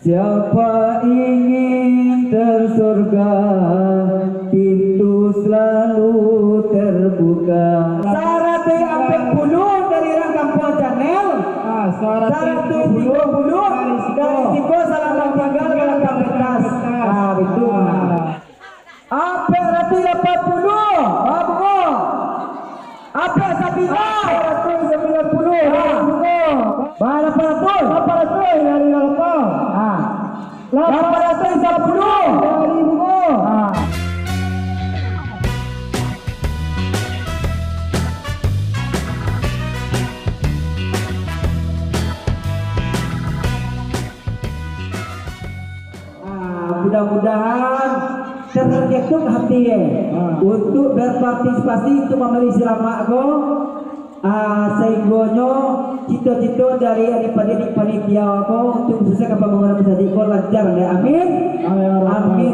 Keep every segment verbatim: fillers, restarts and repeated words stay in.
Siapa ingin ke surga, pintu selalu terbuka. Saratuih ampek puluah dari urang Kampuang Channel. Ah, saratuih tigo puluah dari siko. Dari siko, salamat tinggal, balakang pentas. Ah, betul. Ah. Ampek ratuih lapan puluah, ah, bungo. Ampek sambilan. Ampek ratuih sambilan puluah, ah, bungo. Ba, lapan ratuih. Lapan ratuih dari Lalapang. Ah. Lapan ratuih sapuluah dari bungo. Ah. Ah, mudah-mudahan terketuk hati, eh, ah, untuk berpartisipasi untuk mambari selamat ko, ah, sahinggonyo cito-cito dari, daripada di panitia ko untuk khususnya ka pambangunan masajik ko lancar, ya. Amin. Amin,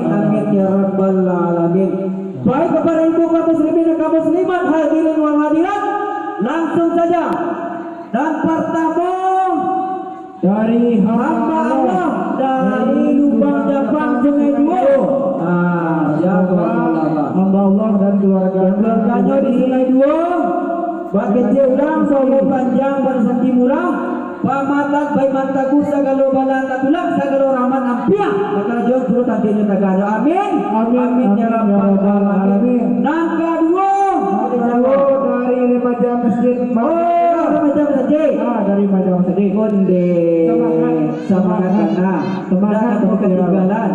ya Rabbal Amin, alamin. Baik, kepada ibu kaum muslimin dan kaum muslimat, hadirin wal hadirat, langsung saja. Dan pertama, dari hamba Allah dari Lubang Japang Sungai Duo. Ah, jazakallah. Hamba Allah dan keluarga. Keluarganyo di Sungai Duo. Bakecek urang, baumua panjang, barisaki murah. Pamatak baik mantagu, sagalo bala tatulak, sagalo rahmat ampiang. Bakarajo suruh tantinyo tagah. Amin. Amin. Amin, ya Rabbal Alamin. Nan kaduo. Nan kaduo dari remaja masjid. Oh, remaja masjid. Ah, dari remaja masjid. Onde. Semangat. Semangat, semangat. Semangat, jangan sampai ketinggalan.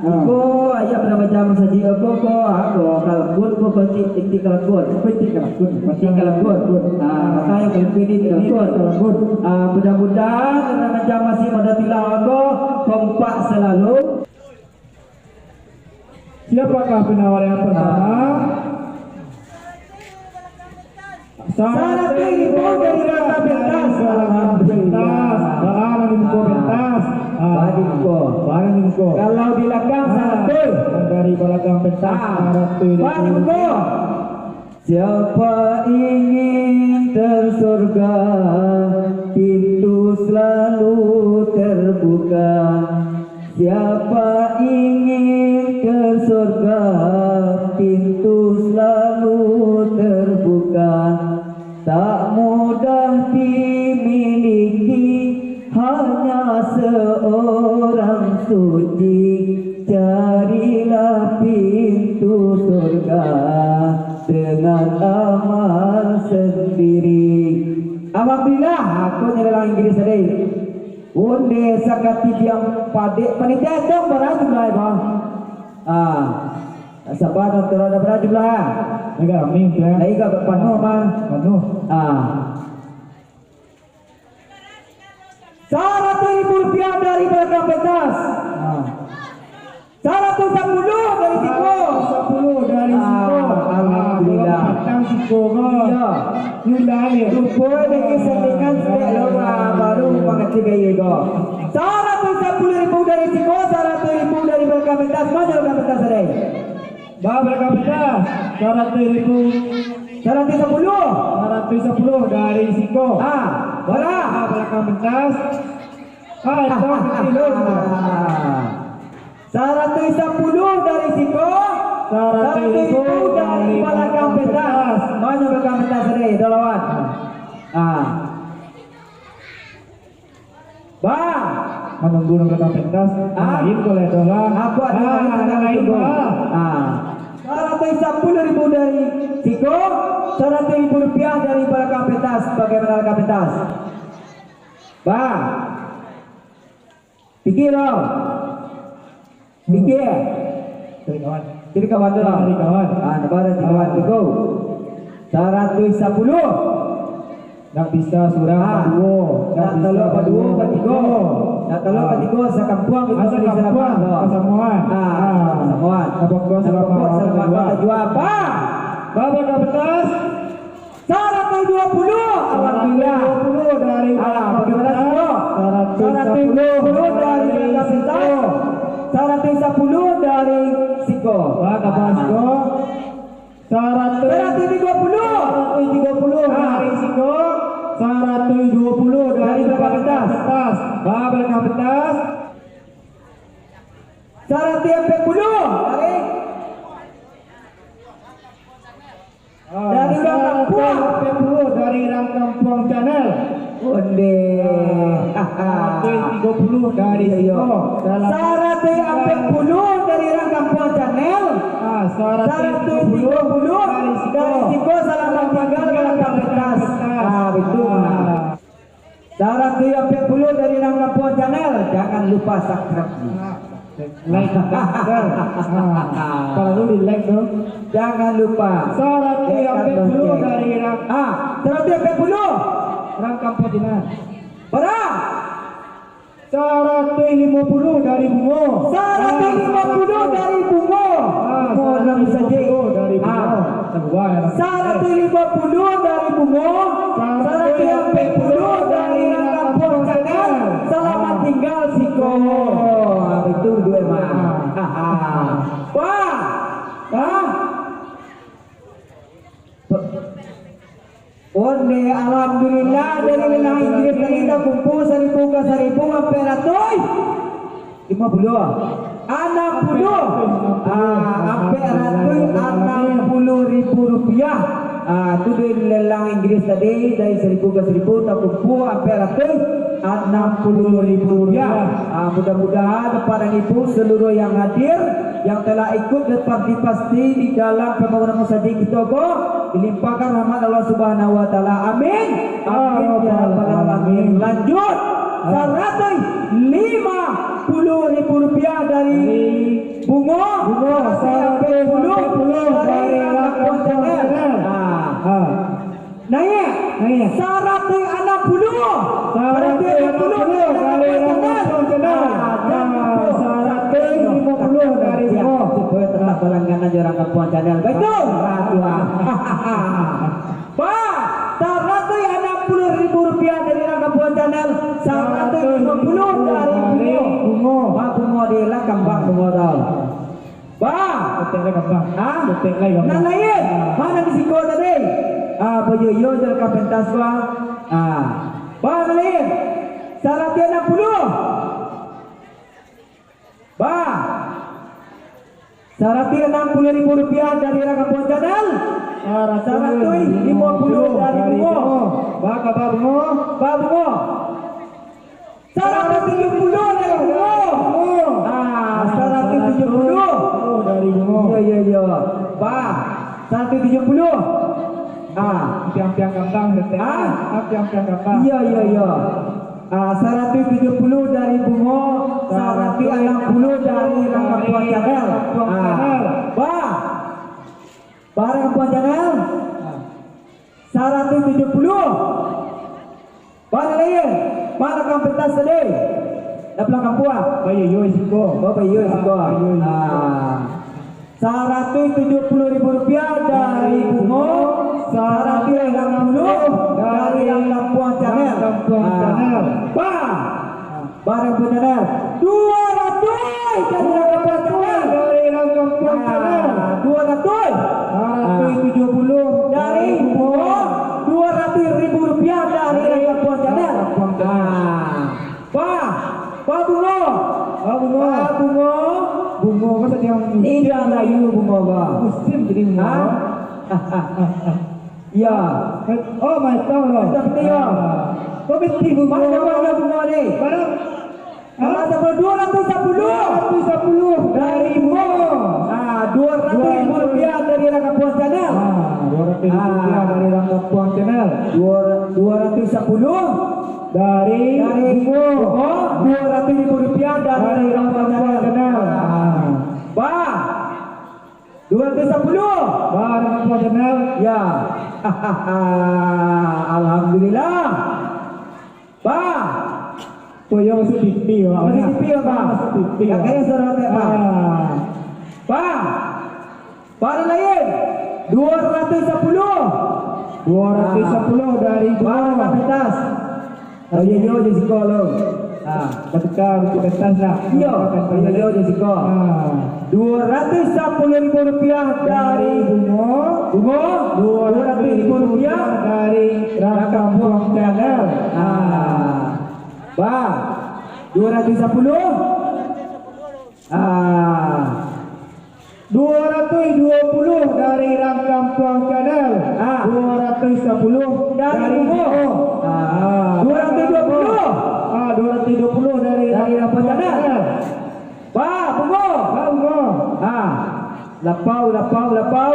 Ah. Ko, ayah remaja masjid ko, ko, ah, ko, kalakun, ko, ko, tik, tik, tik kalakun. Ko, tik kalakun. Tik kalakun. Ah, maka yang kalakun ini kalakun. Kalakun. Ah, mudah-mudahan remaja masjid Madinah Tilawa ko kompak selalu. Siapakah penawar yang pertama? Saratuih ribu dari balakang pentas. Balakang pentas. Baa nan di muko pentas? Ah. Baa di muko. Baa nan di muko. Kalau di balakang, ah, saratuih. Dari balakang pentas, ah, saratuih ribu. Baa di muko. Siapa ingin ke surga, pintu selalu terbuka. Siapa ingin ke surga, pintu selalu terbuka. Tak mudah dimiliki, hanya seorang suci. Carilah pintu surga dengan amal sendiri. Alhamdulillah, aku nyo dalam Inggris tadi. Onde sakati diam padek panitia tu bara jumlah, Bang? Ah. Sabar, Tuan, ada bara jumlah? Agak rami tu, ya. Lagi agak panuh, Bang. Panuh. Ah. Saratuih ribu rupiah dari balakang pentas. Ah. Saratuih sapuluah dari siko. Saratuih sapuluah dari siko. Ah, alhamdulillah. Ah, kalau patang siko ko. Iyo. Lupo dek selingan stek lo, ah, baru mangaci gaya ko. Saratuih sapuluah ribu dari siko, saratuih ribu dari balakang pentas. Mano balakang pentas tadi? Ba, balakang pentas. Saratuih ribu. Saratuih sapuluah. Saratuih sapuluah dari siko. Ah, bara? Ah, balakang pentas. Ah, itu kecil lo. Saratuih sapuluah dari siko, saratuih ribu dari balakang pentas. Mano balakang pentas tadi, dah lawan. Ah. Ba. Manunggu nan balakang pentas. Ah. Lain ko lah, dah lah. Aku ada, ah, lain, ba. Ah. Saratuih sapuluah ribu dari siko, saratuih ribu rupiah dari balakang pentas. Bagaimana balakang pentas? Ba. Pikia lo. Pikia. Cari kawan. Cari kawan tu lo. Cari kawan. Ah, napa cari kawan tu, go. Saratuih sapuluah. Ndak bisa surang, ah, baduo. Ndak bisa baduo, batigo. Ndak bisa baduo, batigo. Ah. Ndak bisa baduo, sakampuang, ah, sakampuang, sakampuang. Ah, sakampuang. Sakampuang, sakampuang. Sakampuang, sakampuang. Ba, balakang pentas. Saratuih duo puluah, alhamdulillah. Saratuih duo puluah dari balakang pentas. Ah, bagaimana siko? Saratuih duo puluah dari balakang pentas. Saratuih sapuluah dari siko. Ba, ka siko. Saratuih. Saratuih tigo puluah. Saratuih tigo puluah dari siko. Saratuih duo puluah dari balakang pentas. Ba, balakang pentas. Saratuih ampek puluah dari, ah, dari urang kampuang. Saratuih ampek puluah dari urang kampuang Canel. Onde. Ah, saratuih tigo puluah dari, iyo, iyo, siko. Saratuih ampek puluah dari urang kampuang Canel. Ah, saratuih tigo puluah dari siko. Dari siko, salamat tinggal, urang kampuang Canel. Ah, betul. Ah. Saratuih ampek puluah dari urang kampuang Canel, jangan lupa subscribe. Like, share. Ah, kalau di like tu. Jangan lupa. Saratuih ampek puluah dari urang. Ah, saratuih ampek puluah. Urang kampuang Canel. Bara? Saratuih limo puluah dari Bungo. Saratuih limo puluah dari Bungo. Ah, Bungo saratuih limo puluah dari Bungo. Ah. Saratuih limo puluah dari Bungo, saratuih ampek puluah dari urang kampuang Canel. Salamat tinggal siko. Ah, itu duo mah. Wah. Hah? Onde, alhamdulillah, dari lelang Inggris tadi takumpul saribu ka saribu, ampek ratuih. Limo puluah. Anam puluah. Ah, ampek ratuih anam puluah ribu rupiah. Ah, tu dari lelang Inggris tadi, dari saribu ka saribu, takumpul ampek ratuih anam puluah ribu rupiah. Ah, mudah-mudahan Bapak dan Ibu seluruh yang hadir, yang telah ikut berpartisipasi di dalam pembangunan masjid kito ko, dilimpahkan rahmat Allah Subhanahu wa Taala. Amin. Amin, ya Rabbal Alamin. Lanjut. Saratuih limo puluah ribu rupiah dari Bungo. Bungo, saratuih limo puluah dari Rangkap Channel. Ah. Ah. Naiak. Naiak. Saratuih anam puluah. Saratuih anam puluah dari Rangkap Channel. Ah, saratuih limo puluah dari Bungo. Supaya tetap balangganan jo Rangkap Channel. Betul. Ah, tuan. Ba, saratuih anam puluah ribu rupiah dari Rangkap Channel, saratuih limo puluah dari Bungo. Ba, Bungo di lah kambang Bungo tau. Ba. Ketek lah kambang. Ha? Ketek lah kambang. Nan lain, ma nan di siko tadi? Ah, bayo-yo je lah ka pentas, ba. Ah. Ba, nan lain. Saratuih anam puluah. Ba. Saratuih anam puluah ribu rupiah dari Rangkap Channel. Saratuih limo puluah dari Bungo. Ba, ka ba Bungo. Ba Bungo. Saratuih tujuah puluah dari Bungo. Ah, saratuih tujuah puluah dari Bungo. Iyo, iyo, iyo. Ba. Saratuih tujuah puluah. Ah. Ampiang-ampiang kambang, Rete. Ah? Ampiang-ampiang kambang. Iyo, iyo, iyo. Ah, saratuih tujuah puluah dari Bungo, saratuih anam puluah dari Rangkap Channel. Ah. Ba. Ba Rangkap Channel. Ah. Saratuih tujuah puluah. Ba nan lain, ma nan ka pentas tadi? Dah pulang kampuang? Bayo-yo siko. Oh, bayo-yo siko. Ah, bayo-yo siko. Ah. Saratuih tujuah puluah ribu rupiah dari Bungo, saratuih anam puluah dari Rangkap Channel. Rangkap Channel. Ah. Ba. Ba Rangkap Channel. Duo ratuih dari Rangkap Channel. Dari Rangkap Channel. Ah, duo ratuih. Saratuih tujuah puluah dari Bungo, duo ratuih ribu rupiah dari Rangkap Channel. Rangkap Channel. Ah. Ba, ba Bungo. Ba Bungo. Ba Bungo. Bungo ko sadang musim. Indak layu Bungo ko. Musim jadi Bungo. Ha? Iyo. Oh, mantap lo. Mantap, iyo. Ah. Ko piti Bungo. Banyak, banyak Bungo ni. Barang. Ha? Barang sapuluah, duo ratuih sapuluah. Duo ratuih sapuluah dari Bungo. Ah, duo ratuih ribu rupiah dari Rangkap Channel. Ah, duo ratuih ribu rupiah dari Rangkap Channel. Duo, duo ratuih sapuluah. Dari Bungo. Dari Bungo, duo ratuih ribu rupiah dari Rangkap Channel. Ah. Ba. Duo ratuih sapuluah. Ba, Rangkap Channel. Ya. Alhamdulillah. Ba. Oh, iyo, masuak T V, Pak. Masuak T V, Pak. Masuak T V, Pak. Kakaknya suara Pak. Ah. Ba. Ba nan lain. Duo ratuih sapuluah. Duo ratuih sapuluah dari Bungo. Ba, ka pentas. Iyo, iyo, di siko lo. Ah. Batukar untuak pentas lah. Iyo, iyo, iyo, di siko. Ah. Duo ratuih sapuluah ribu rupiah dari Bungo. Bungo, duo ratuih ribu rupiah dari Rangkap Channel. Ah. Ba. Duo ratuih sapuluah. Ah. Dari Rang Kampuang Channel, ah, dua ratus sapuluh dari Bungo. Ah, dua ratus dua puluh. Ah, dua ratus dua puluh dari Rang Kampuang Channel. Ba, Bungo. Ba, Bungo. Ah, lapau, lapau, lapau.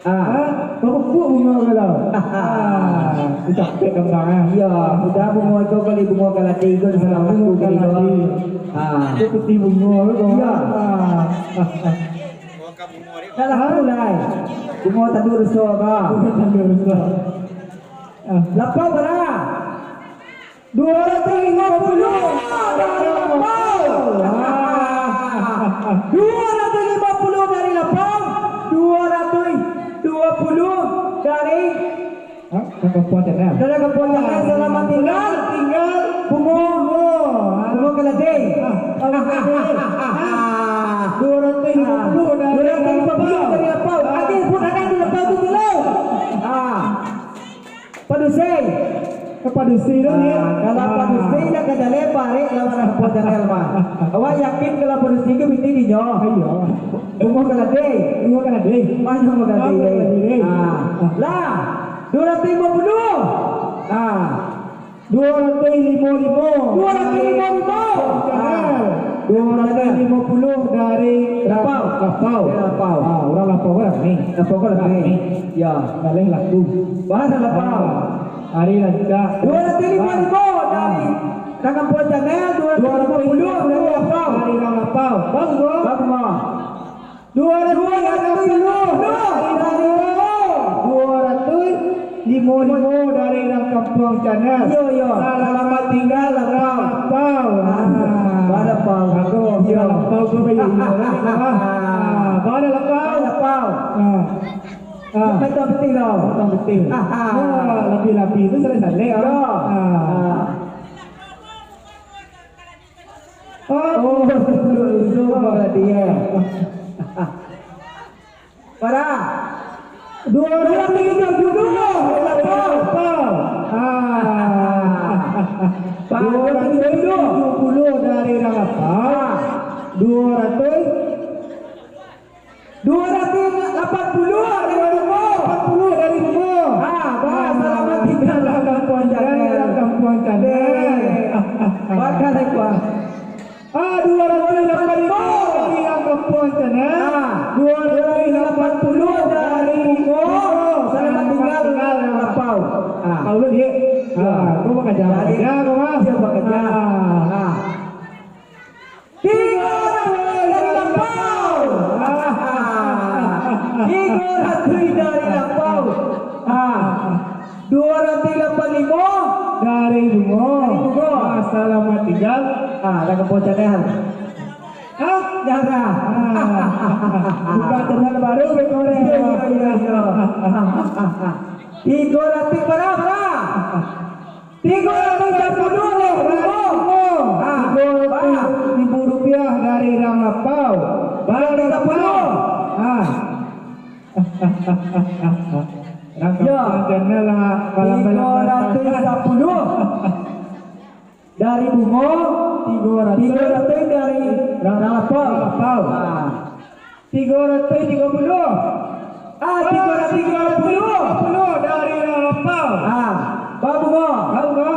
Ah. Ah, baru pun Bungo kalau. Ah, capek kembang, ah. Iya, sudah Bungo itu kali Bungo Kaladi itu. Ah, salah Bungo satu kali Kaladi. Ah. Itu putih Bungo tu, Bungo. Iya. Ah. Dah lah, tu lah. Bungo Tanduak Ruso ka. Bungo Tanduak Ruso. Ah. Lapau bara? Dua ratus lima puluh dari lapau. Ah. Dua ratus lima puluh dari lapau. Dua ratus dua puluh dari Hah? Kakak Puan Channel. Dari Kakak Puan Channel, selamat tinggal. Selamat tinggal. Bungo. Bungo. Bungo Kaladi. Ah, Bungo Kaladi. Ah, dua ratus lima puluh dari Dua ratus lima puluh lapau. Dari lapau. Ah. Agih pun ada di lapau tu dulu. Ah. Padusi. Ka padusi tu, ah, kalau padusi lah ka jaleh, barek lah mana Kakak Puan Channel mah. Awak yakin kalau padusi tu binti dinyo? Iyo. Bungo Kaladi. Bungo Kaladi. Mano Bungo Kaladi? Ah, Bungo Kaladi. Ah. Lah. Dua ratus lima puluh. Ah. Dua ratus lima puluh lima. Dua ratus lima puluh lima. Ah. Dua ratus lima puluh dari lapau. Lapau. Dari lapau. Ah, urang lapau kan rami. Lapau kan rami. Rami. Ya. Galeh laku. Bahasa lapau. Ah, hari rancak. Dua ratus lima puluh lima dari Kakak Puan Channel, dua ratus lima puluh dari lapau. Dari lapau. Bagus, bro. Bagus, bro. Dua ratus lima puluh dari Bungo. Dua ratus lima puluh lima dari Rang Kampuang Channel. Yo, yo. Selamat tinggal, lapau. Lapau. Ah, lapau. Bagus, yo. Lapau tu baik, yo. Ah, mana lapau? Lapau. Ah. Ah. Betul, betul, tau. Betul, betul. Ah, ah. Ah, lapis-lapis tu salek-salek, ah. Yo. Ah. Ah. Oh, betul, betul, berarti, ya. Bara? Dua ratus tujuh puluh. Ah. Dua ratus tujuh puluh dari lapau. Ah. Dua ratus. Dua ratus lapan puluh dari Bungo. Lapan puluh dari Bungo. Ah, bah, selamat tinggal, Rang Kampuang Channel. Rang Kampuang Channel. Eh, bakal, eh, kuah. Ah, dua ratus lapan puluh dari Rang Kampuang Channel. Ah, dua ratus lapan puluh dari Bungo. Selamat tinggal, lapau. Ah. Tahu lu, Dik? Ya. Ah, kau bakal jalan. Jadi, kerja, kau, ah. Siap bakal kerja. Ah. Ah. Tigo ratuih dari lapau. Tigo ratuih dari lapau. Ah. Dua ratuih lapan limo. Dari Bungo. Dari Bungo. Ah, selamat tinggal. Ah, dah kepocah dah. Hah? Darah. Ah. Buka channel baru, Beko, deh. Iya, iya, iya. Tigo ratuih bara, bara. Tigo ratuih sapuluah dari Bungo. Ah, tigo ratuih ribu rupiah dari Rang Lapau. Tigo ratuih sapuluah. Ah. Rang Lapau channel lah, balang-balang tigo ratuih sapuluah dari Bungo. Tigo ratuih. Tigo ratuih dari Rang Lapau. Rang Lapau. Ah. Tigo ratuih tigo puluah. Ah, tigo ratuih tigo puluah. Tigo ratuih tigo puluah dari Rang Lapau. Ah, ba Bungo. Ba Bungo.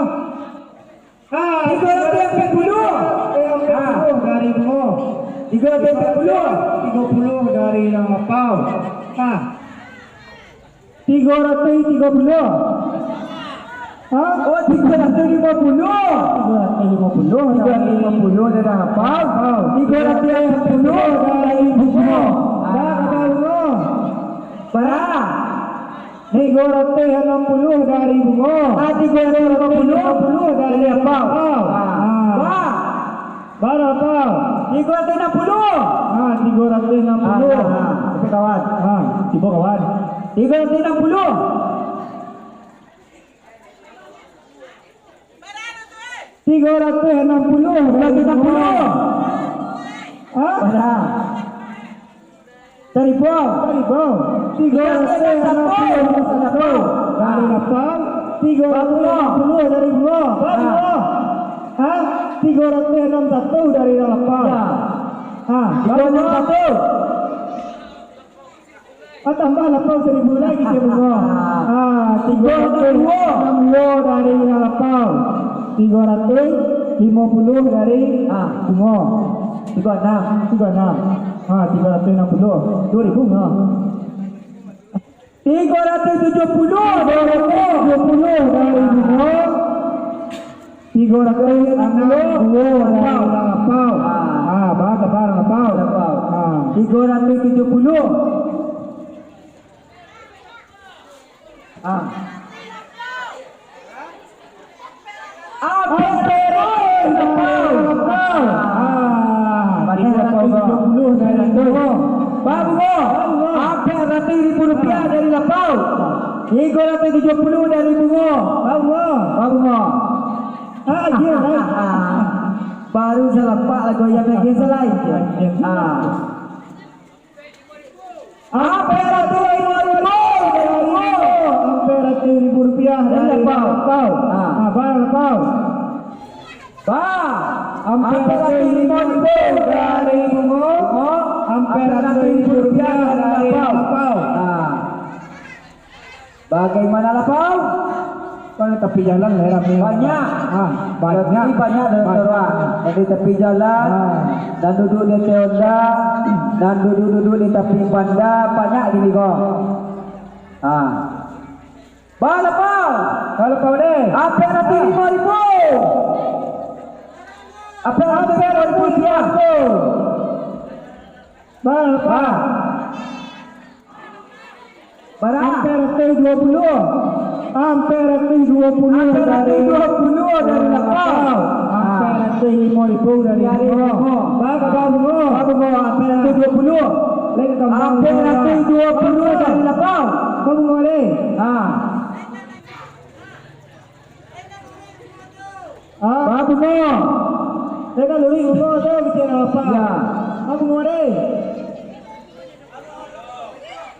Ah, tigo ratuih ampek puluah. Tigo ratuih ampek puluah dari Bungo. Ah. Tigo ratuih ampek puluah. Tigo puluah dari Rang Lapau. Ah. Tigo ratuih tigo puluah. Hah? Oh, tigo ratuih limo puluah. Tigo ratuih limo puluah. Tigo ratuih limo puluah dari Lapau. Lapau. Tigo ratuih anam puluah dari Bungo. Dah, dah, Bungo. Bara? Tigo ratuih anam puluah dari Bungo. Ah, tigo ratuih limo puluah dari Lapau. Ah. Ba? Bara, Pau? Tigo ratuih anam puluah. Ah, tigo ratuih anam puluah. Ah, ah, ah. Oke, kawan. Ah, cubo, kawan. Tigo ratuih anam puluah. Tigo ratuih anam puluah. Tigo ratuih anam puluah. Hah? Bara? Taribau. Taribau. Tigo ratuih anam puluah dari Lapau. Tigo ratuih anam puluah dari Bungo. Ba Bungo. Hah? Tigo ratuih anam satu dari Lapau. Ya. Hah? Tigo ratuih anam satu. Ah, tambah lapau saribu lai, Cik Bungo. Ah, tigo ratuih anam puluah dari Lapau. Tigo ratuih limo puluah dari Bungo. Tigo anam. Tigo anam. Ah, tigo ratuih anam puluah. Duo ribu, Bungo. Tigo ratuih tujuah puluah dari Bungo. Tujuah puluah dari Bungo. Tigo ratuih anam puluah dari Lapau. Ah, baa kabar Lapau? Lapau. Ah. Tigo ratuih tujuah puluah. Ah. Ampek ratuih Lapau. Ah, tigo ratuih tujuah puluah dari Bungo. Baa Bungo? Ampek ratuih ribu rupiah dari Lapau. Tigo ratuih tujuah puluah dari Bungo. Baa Bungo? Baa Bungo? Ah, iyo, kan? Baru salapak lagu ayam lagi salai. Ah. Ampek ratuih limo ribu dari Bungo. Ampek ratuih ribu rupiah dari Lapau. Ah. Ah, baa Lapau? Baa. Ampek ratuih limo ribu dari Bungo. Ampek ratuih ribu rupiah dari Lapau. Ah. Bagaimana Lapau? Kan tapi jalan lah rami. Banyak. Ah, banyak. Jadi banyak dalam orang. Jadi tapi jalan, ah, nan duduak di ateh onda, nan duduak-duduak di tapi banda, banyak gini ko. Ah. Baa Lapau? Baa Lapau deh? Ampek ratuih limo ribu. Ampek ratuih limo ribu rupiah. Baa Lapau? Baa. Bara? Ampek ratuih duo puluah. Ampek ratuih duo puluah dari Lapau. Ampek ratuih limo ribu dari Bungo. Baa kabar Bungo? Baa Bungo, ampek ratuih duo puluah. Ampek ratuih duo puluah dari Lapau. Baa Bungo deh? Ah. Ah. Baa Bungo? Dek, kan luruih Bungo tu, kecil apa? Ya. Baa Bungo deh?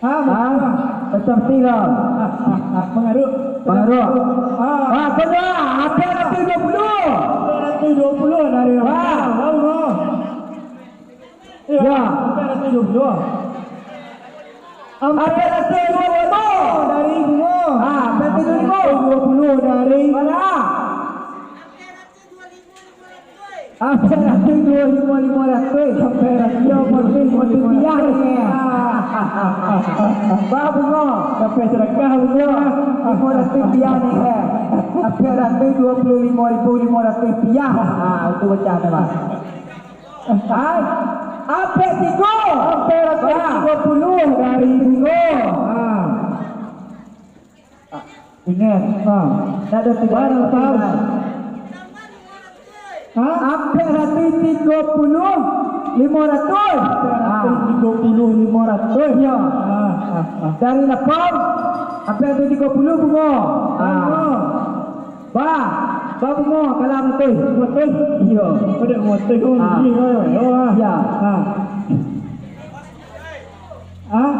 Ah, Bungo. Tetap tinggal. Ah, ah, ah, mangaruk. Mangaruk. Ah. Ah, kau dah, ampek ratuih duo puluah. Ampek ratuih duo puluah dari Lapau. Baa Bungo? Iyo, ampek ratuih duo puluah. Ampek ratuih duo puluah dari Bungo. Ah, ampek ratuih duo puluah. Duo puluah dari Bara? Ampek ratuih duo limo limo ratuih. Ampek ratuih duo limo limo ratuih. Yo, putih, putih piah ni. Baa Bungo? Sampai sadakah Bungo. Limo ratuih piah ni, eh. Ampek ratuih duo puluah limo ribu limo ratuih piah. Ah, itu baca tu, Bang. Ai, ampek tigo. Ampek ratuih tigo puluah dari Bungo. Ha. Ingat. Ha. Ndak ado tigo. Bara, Pak? Ha? Ampek ratuih tigo puluah limo ratuih. Ampek ratuih tigo puluah limo ratuih. Iyo. Ha, ha, ha. Dari Lapau, ampek ratuih tigo puluah Bungo. Ha. Bungo. Baa, baa Bungo, kalam tu. Motoih? Iyo. Kau dek motoih, kau. Ah. Iyo, iyo, iyo, ah. Ya. Ah. Ah,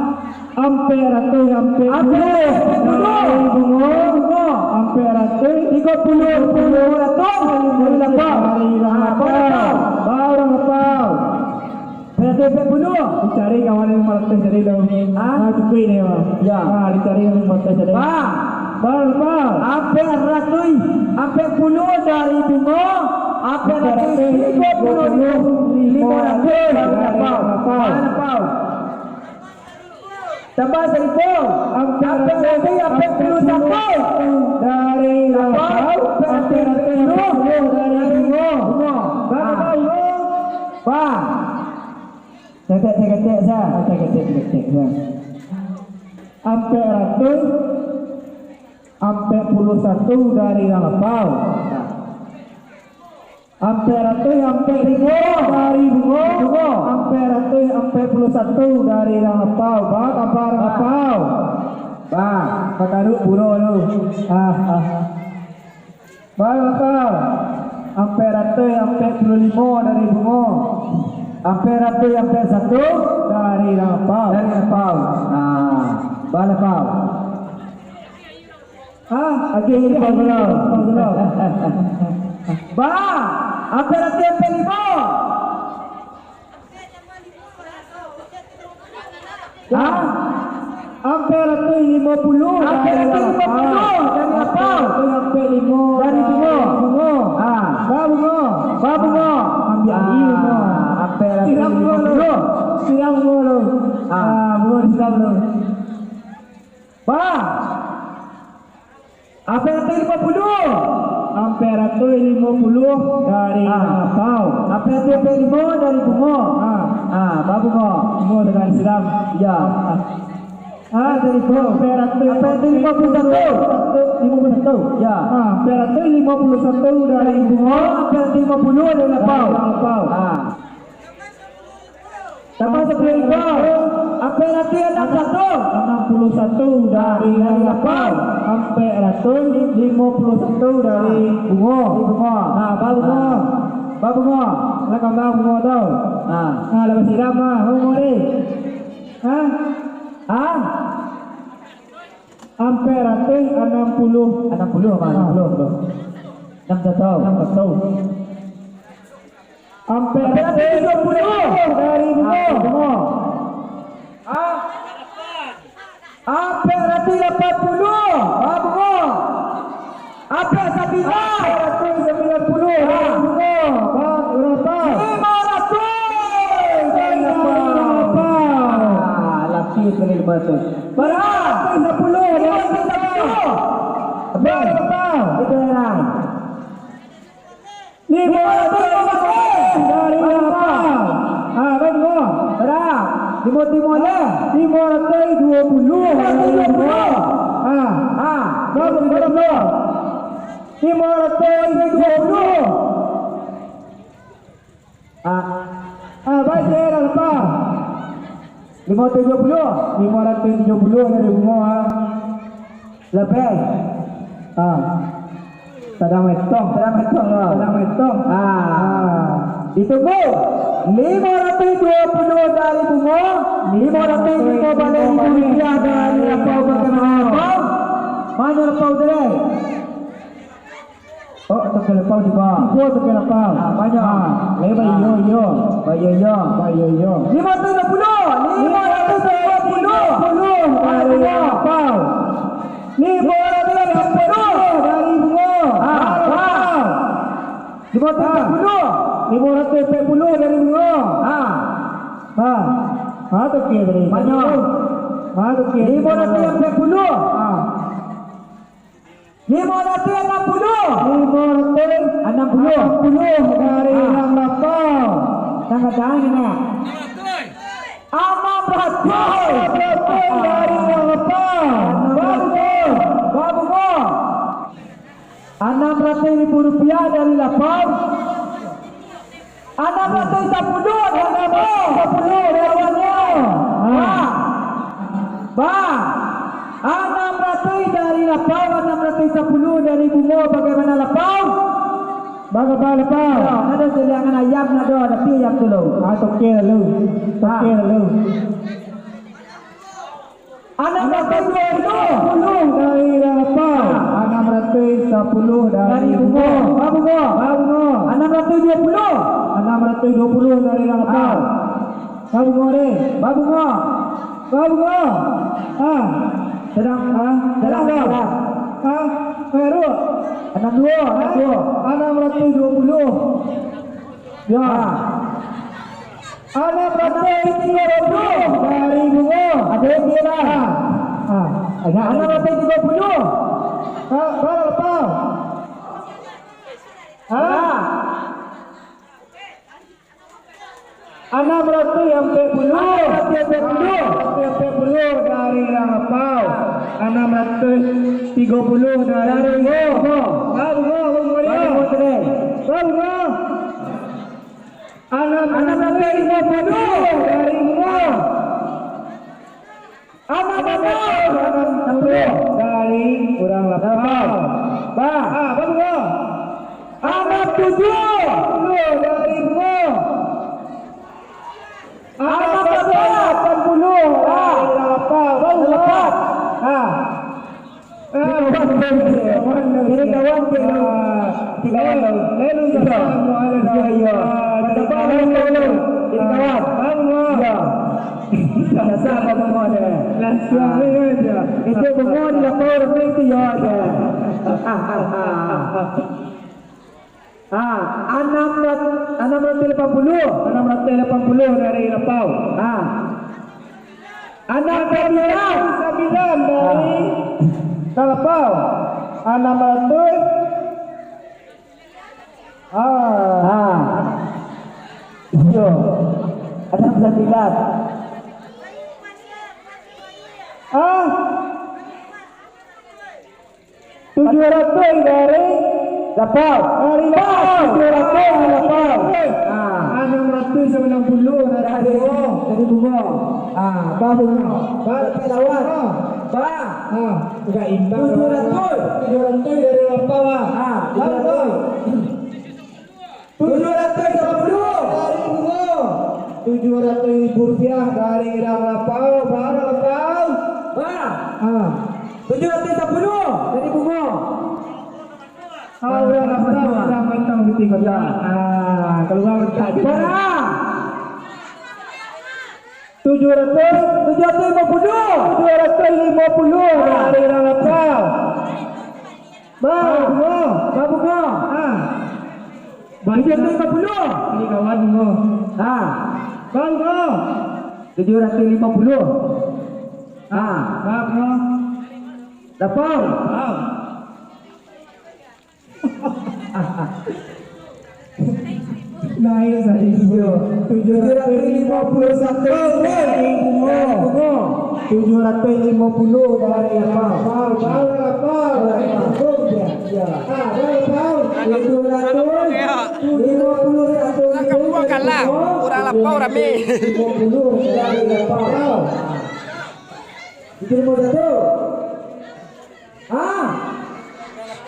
ampek ratuih, ampek puluah. Ampek puluah. Bungo. Bungo. Ampek ratuih. Tigo puluah, tigo puluah ratuih. Dari Lapau. Dari Lapau. Ah, Lapau. Baru Lapau. Ampek ratuih ampek puluah. Dicari kawan limo ratuih tadi tu. Ha? Ah, cukuik ni, Bang. Ya. Ah, dicari limo ratuih tadi. Bang. Bang, bang. Ampek ratuih, ampek puluah dari Bungo, ampek ratuih tigo puluah limo ratuih dari Lapau. Bang, Lapau. Tambah saribu. Ampek ratuih ampek puluah satu. Dari Lapau, ampek ratuih limo puluah dari Bungo. Bungo. Bara, Bungo? Bang. Cetek, cetek, cetek, sa. Cetek, cetek, cetek, sa. Ampek ratuih, ampek puluah satu dari Lapau. Ampek ratuih ampek limo dari Bungo. Bungo. Ampek ratuih ampek puluah satu dari Lapau. Baa kabar Lapau? Bang, pakaruk puro tu. Ah, ah. Baa Lapau? Ampek ratuih ampek puluah limo dari Bungo. Ampek ratuih ampek satu dari Lapau. Dari Lapau. Ah, baa Lapau? Ah, agiah limo puluah. Bang, ampek ratuih ampek limo. Hah? limo puluah dari Lapau. Ampek limo dari Lapau. Ampek limo dari Bungo. Bungo. Ah. Ba Bungo. Ba Bungo. Ambiak Ah, iyo, Bungo. Ampek limo puluah. Siram Bungo lo. Ah. Ah, Bungo siram lo. Ba. Ampek ratuih limo puluah. Ampek ratuih limo puluah dari Ah. Lapau. Ampek ratuih limo dari Bungo. Ah. Ah, ba Bungo. Bungo dengan siram. Ya. Ah. Ah, dari Bungo. Ampek ratuih limo puluah satu. Limo puluah satu. Ya. Ah, ampek ratuih limo puluah satu dari Bungo. Ampek ratuih limo puluah dari Lapau. Dari Lapau. Ah. Tambah sapuluah ribu. Ampek ratuih anam satu. Anam puluah satu dari Lapau. Ampek ratuih limo puluah satu dari Bungo. Dari Bungo. Nah, ba Bungo. Ah. Ba Bungo. Lah kambang Bungo tu. Ah. Nah, lah basiram ah, Bungo ni. Hah? Hah? Ampek ratuih anam puluah. Anam puluah, Bang, anam puluah, bro. Anam satu. Anam satu. Ampek ratuih tujuah puluah dari Bungo. Ah, Bungo. Ah? Ampek ratuih lapan puluah. Ah, Bungo. Ampek sambilan. Ampek ratuih sambilan puluah dari Bungo. Ba, berapa? Limo ratuih dari Lapau. Ah, laki dari limo ratuih. Bara? Limo ratuih sapuluah dari Lapau. Bara? Itu heran. Limo ratuih limo puluah dari Lapau. Ah, ba Bungo. Bara? Limo ratuih limo puluah. Limo ratuih dua puluah dari Bungo. Ah. Ah. Ba Bungo. Limo ratuih dua puluah. Ah. Ah, baik, saya dah lepas. Limo ratuih tujuah puluah. Limo ratuih tujuah puluah dari Bungo, ah. Lebih. Ah. Sadang metong. Sadang metong, ah. Sadang metong. Ah. Ah. Ditunggu. Limo ratuih dua puluah dari Bungo. Limo ratuih limo baleh ribu rupiah dari Lapau, bagaimana Lapau? Mano Lapau tadi? Oh, toke Lapau tibo. Tibo toke Lapau. Ah, banyak. Ah, lai baiyo-iyo. Baiyo-iyo. Baiyo-iyo. Limo ratuih dua puluah. Limo ratuih dua puluah. Limo ratuih dua puluah dari Lapau. Limo ratuih dua puluah dari Bungo. Ah, Lapau. Limo ratuih dua puluah. Ah. Limo ratuih dua puluah dari Bungo. Ah. Ah. Ah, toke tadi. Banyak. Ah, toke. Limo ratuih dua puluah. Ah. Limo ratuih anam puluah. Limo ratuih anam puluah. Anam puluah dari Ah. Urang Lapau. Tangah tangan ni. Anam ratuih. Anam ratuih dari Urang Lapau. Anam ratuih. Ba Bungo. Ba Bungo. Anam ratuih ribu rupiah dari Lapau. Anam ratuih sapuluah, anam ratuih sapuluah dari Bungo. Ah. Ba. Anam ratuih dari Lapau, anam ratuih sapuluah dari Bungo. Bagaimana Lapau? Bagaimana Lapau? Ya, ado jeleangan ayam, ado, tapi ayam tu lo. Ah, toke lalu. Toke Ah. lalu. Anam ratuih dua puluah. Dua puluah dari Lapau. Anam ratuih sapuluah dari Dari Bungo. Bungo. Ba Bungo. Ba Bungo. Anam ratuih dua puluah. Anam ratuih dua puluah dari Lapau. Ah. Ba Bungo deh. Ba Bungo. Ba Bungo. Ah. Sadang. Ah. Sadang, sadang. Ah. Baru. Anam dua, anam dua. Anam ratuih dua puluah. Ya. Ah. Anam ratuih tigo puluah dari Bungo. Ado yang dia lah. Ah. Ah. Anam ratuih tigo puluah. Ah, bara Lapau? Ah. Anam ratuih ampek puluah. Anam ratuih ampek puluah. Anam ratuih ampek puluah dari Lapau. Anam ratuih tigo puluah dari Bungo. Ba Bungo, ba Bungo dia. Ba Bungo. Ba Bungo. Anam ratuih limo puluah dari Bungo. Anam ratuih anam puluah dari urang Lapau. Ba. Ah, ba Bungo. Anam tujuah puluah dari Bungo. Anam lapan puluah dari urang Lapau. Ba Bungo. Ah. Tigo kawan, tigo kawan, tigo kawan. Tigo kawan. Lalu, lalu, Iya. Iya, iya. Tigo kawan, tigo kawan. Tigo kawan. Ba Bungo. Iya. Sama bungo deh. Langsung Ah. aja. Itu bungo di lapau ramai itu ya aja. Ah, anam rat-, anam ratus lapan puluh. Anam ratus lapan puluh dari lapau. Ah. Anam ratus sembilan dari Ah. lapau. Anam ratus Ah. Ah. Iyo. Anam sambilan. Ah. Tujuh ratus dari Lapau. Dari Lapau. Tujuh ratus dari Lapau. Ah. Anam ratus sambilan puluh dari Dari, Bungo. dari Bungo. Ah, bah Bungo. Bah. Tapi lawan. Ah. Bah. Ah. Enggak imbang. Tujuh ratus. Tujuh ratus dari Lapau, ah. Ah, Lapau. Tujuh ratus lima puluh. Dari Bungo. Tujuh ratus ribu rupiah dari Rang Lapau, Rang Lapau. Bah. Ah. Tujuh ratus lima puluh dari Bungo. Ah, urang Lapau, urang Batang Putih Kota. Ya. Ah, kaluar tak. Bara? Tujuh ratus, tujuh ratus lima puluh. Tujuh ratus lima puluh dari Rang Lapau. Bah, Bungo. Bah Bungo. Ah. Tujuh ratus lima puluh. Ini kawan Bungo. Ah. Bah Bungo. Tujuh ratus lima puluh. Ah. Bah Bungo. Lapau. Ah. Naik sadikit. Tujuh ratus lima puluh satu dari Bungo. Tujuh ratus lima puluh dari Lapau. Lapau, Lapau. Ya. Ah, Lapau. Tujuh ratus lima puluh satu. Lah, kamu kalah. Urang Lapau rame. Lima puluh dari Lapau. Itu lima satu. Ah.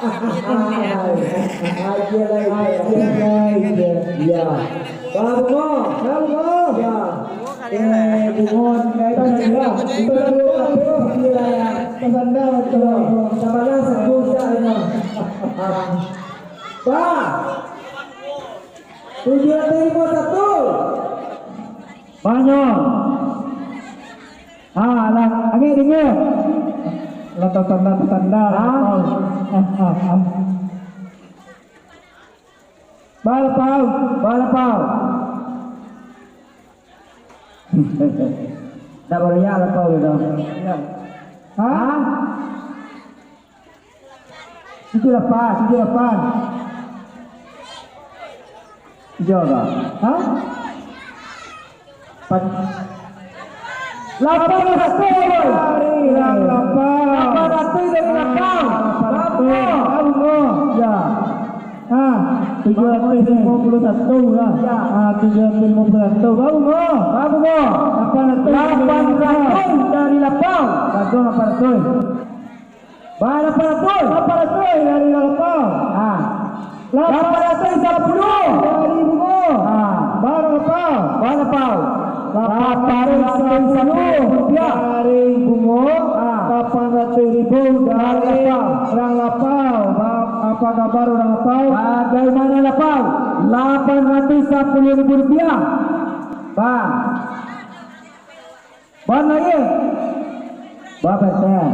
Aja lah, aja lah, aja. Ya. Bah Bungo. Bah Bungo. Ya. Eh, Bungo, kita sudah. Kita sudah. Kita sudah. Kita sudah. Kita sudah. Bah. Tujuh ratus lima puluh satu. Banyak. Ah, lah, angek dingin. Lah, tatanda, tatanda. Ah. Ah, ah, ah. Bah Lapau, Bah Lapau. Ndak baroyak Lapau tu. Ya. Hah? Hah? Tujuh lapan, tujuh lapan. Tujuh apa? Hah? Pat-, lapan ratus. Dari Lapau. Lapan ratus dari Lapau. Lapan ratus. Bah Bungo. Ya. Ah, tujuh ratus lima puluh satu lah. Ya. Ah, tujuh ratus lima puluh satu. Bah Bungo. Bah Bungo. Lapan ratus. Lapan ratus dari Lapau. Bagus, lapan ratus. Bah, lapan ratus. Lapan ratus dari Lapau. Ah. Lapan ratus sapuluh dari Bungo. Ah. Bah Lapau. Bah Lapau. Lapan ratus sapuluh rupiah dari Bungo. Ah. Lapan ratus ribu dari Lapau. Urang Lapau. Bah, apa kabar urang Lapau? Bagaimana Lapau? Lapan ratus sapuluh ribu rupiah. Bah. Bana ye. Bapak teh.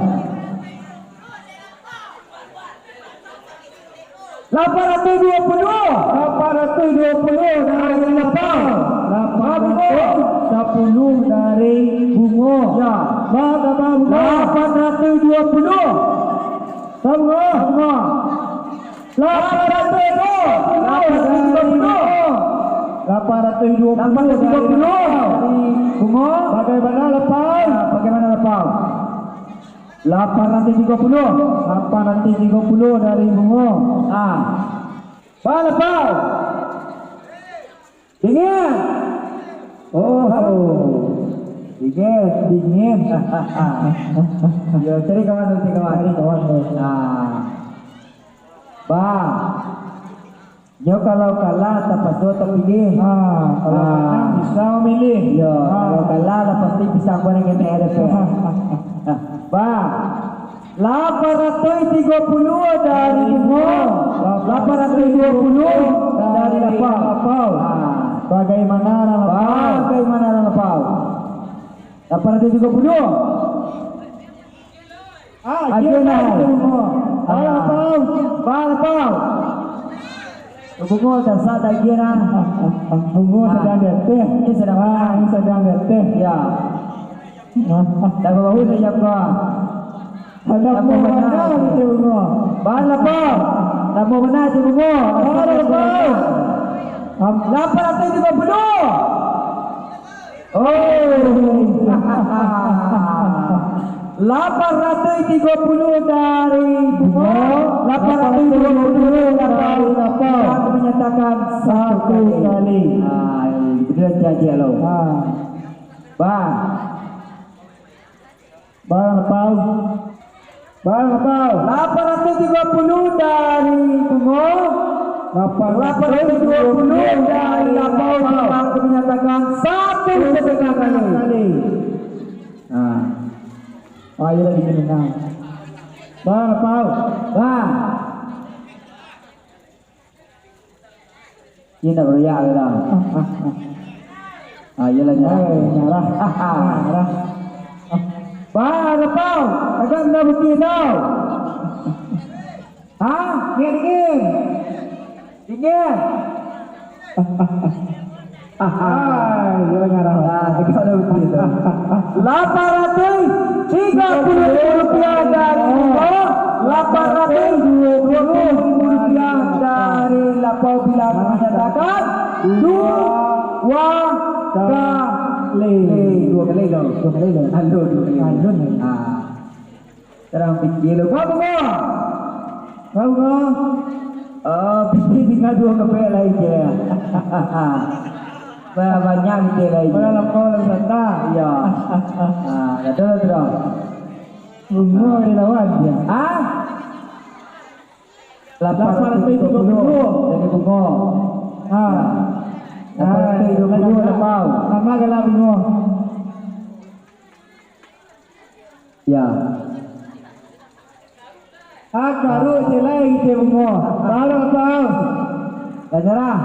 Lapan ratus dua puluh. Lapan ratus dua puluh dari Lapau. Lapan ratus sapuluh dari Bungo. Ya. Bah, Bungo. Lapan ratus dua puluh. Bungo. Bungo. Lapan ratus dua puluh. Lapan ratus dua puluh. Lapan ratus dua puluh dari Bungo. Bagaimana Lapau? Ah, bagaimana Lapau? Lapan ratus tiga puluh. Lapan ratus tiga puluh dari Bungo. Ah. Bah Lapau. Dingin. Oh. Dingin, dingin. Yo, cari kawan tu, cari kawan. Cari kawan tu. Ah. Bah. Nyo kalau kalah, tapaso tapilih. Ah, kalau Ah. menang bisa mamilih. Yo, Ah. kalau kalah lah pasti pisang goreng M R F. Bah. Lapan ratus tiga puluh dari Bungo. Lapan ratus dua puluh dari Lapau. Lapau. Ah. Bagaimana Lapau? Bagaimana Lapau? Lapan ratuih tigo puluah. Ah, agiah lah. Baa lapau? Baa lapau? Bungo dasar lagi nah. Bungo sadang di ateh. Ini sadang, ah, ini sadang di ateh. Ya. Tambah bahu saja kau. Tambah bana tu bungo. Baa lapau? Tambah bana tu bungo. Baa lapau? Lapan ratuih tigo puluah. Oh. Lapan ratuih tigo puluah dari bungo, lapan ratuih tigo puluah dari lapau. Aku menyatakan satu kali. Ah, betul saja lo. Ah. Baa. Baa lapau? Baa lapau? Lapan ratuih tigo puluah dari bungo. Lapan ratuih tigo puluah dari lapau. Aku menyatakan satu setengah kali. Nah. Ayo lagi menang. Baa lapau? Baa. Indak baroyak tu dah. Ah, iyalah, nyarah. Eh, nyarah. Nyarah. Baa lapau? Agak dah bukti tau. Ha? Dingin, dingin. Dingin. Ah, iyalah, nyarah. Ah, agak dah bukti tau. Lapan ratuih tigo puluah ribu rupiah dari bungo, lapan ratuih dua puluh ribu rupiah dari lapau. Bila menyatakan dua kali. Dua kali lo. Dua kali lo. Alun, dua kali. Alun. Ah. Tarang pikir lo. Baa bungo? Baa bungo? Oh, pitih tingga duo kepek lai je. Ba-, banyak pitih lai je. Baa lapau lai santa. Iyo. Ah, kato lah tu dah. Bungo dilawan je. Ah? Lapan ratuih tigo puluah dari bungo. Ah. Lapan ratuih tigo puluah lapau. Nama galak bungo? Ya. Ah, karuik cilai ite bungo. Baru tahu. Dah nyerah.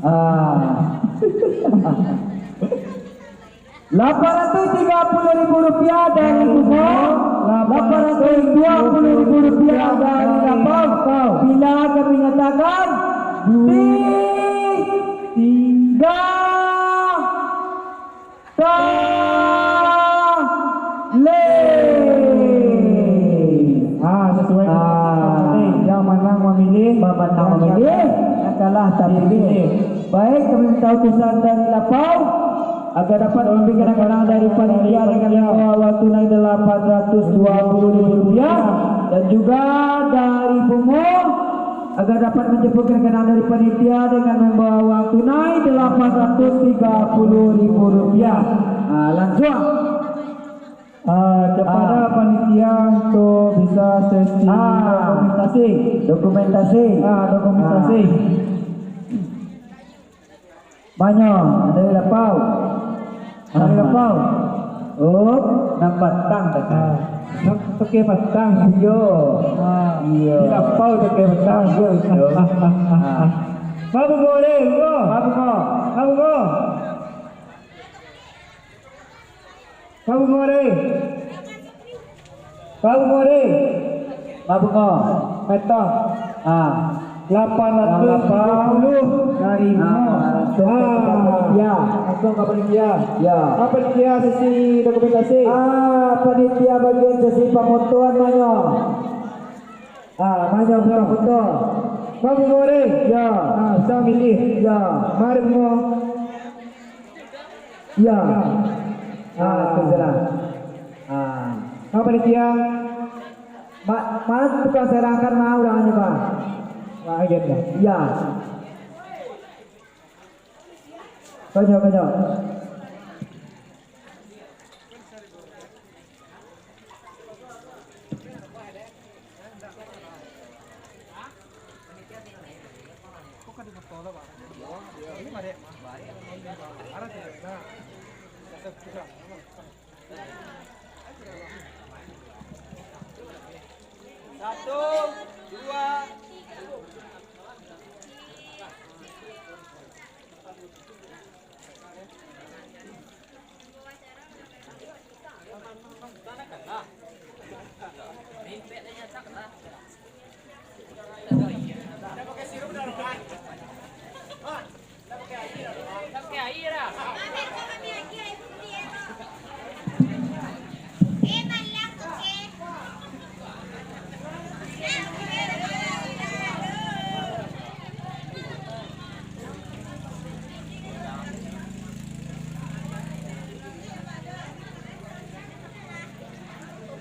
Ah. Lapan ratuih tiga puluh ribu rupiah dari bungo, lapan ratuih dua puluh ribu rupiah dari lapau. Bila kami nyatakan, tiga kali. Ah, sesuai. Ah. Yang manang mamilih, yang manang mamilih, yang kalah tapilih. Baik, kami minta utusan dari lapau, agar dapat mengambil kenang-kenang dari panitia dengan membawa uang tunai delapan ratus dua puluh ribu rupiah, dan juga dari bungo, agar dapat menjemput kenang-kenang dari panitia dengan membawa uang tunai delapan ratus tiga puluh ribu rupiah. Ah, langsung. Ah, kepada panitia untuk bisa sesi dokumentasi. Dokumentasi. Ah, dokumentasi. Ah. Manyo, dari lapau. Dari lapau. Oh, nan patang dah. Ah, nan toke patang. Iyo. Ah, iyo. Di lapau toke patang. Iyo, iyo. Ah. Babu goreng, bro. Babu goreng. Babu goreng. Babu goreng. Babu goreng. Babu goreng. Peto. Ah. Lapan ratus tiga puluh dari bungo. Ah, langsung ka panitia. Ah. Langsung ka panitia. Ya. Apa panitia sesi dokumentasi? Ah, panitia bagian sesi pamotoan manyo. Ah, manyo buka foto. Babu goreng. Ya. Ah, bisa milih. Ya. Mari bungo. Ya. Ah, tu salah. Ah. Apa panitia? Ma-, ma tukang serahkan ma urang nyo, Pak? Ma agen, Pak. Ya. Konyo, konyo. Satu, dua.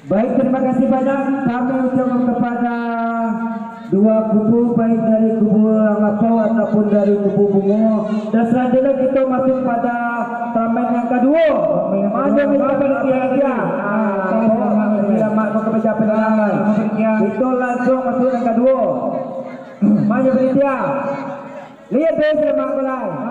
Baik, terima kasih banyak kami ucapkan kepada dua kubu, baik dari kubu Lapau ataupun dari kubu Bungo. Dan selanjutnya kita masuk pada turnamen yang kedua. Mana yang kedua? Mana panitia? Ah, panitia. Kita langsung masuk yang kedua. Mana panitia? Lihat deh, selamat mulai.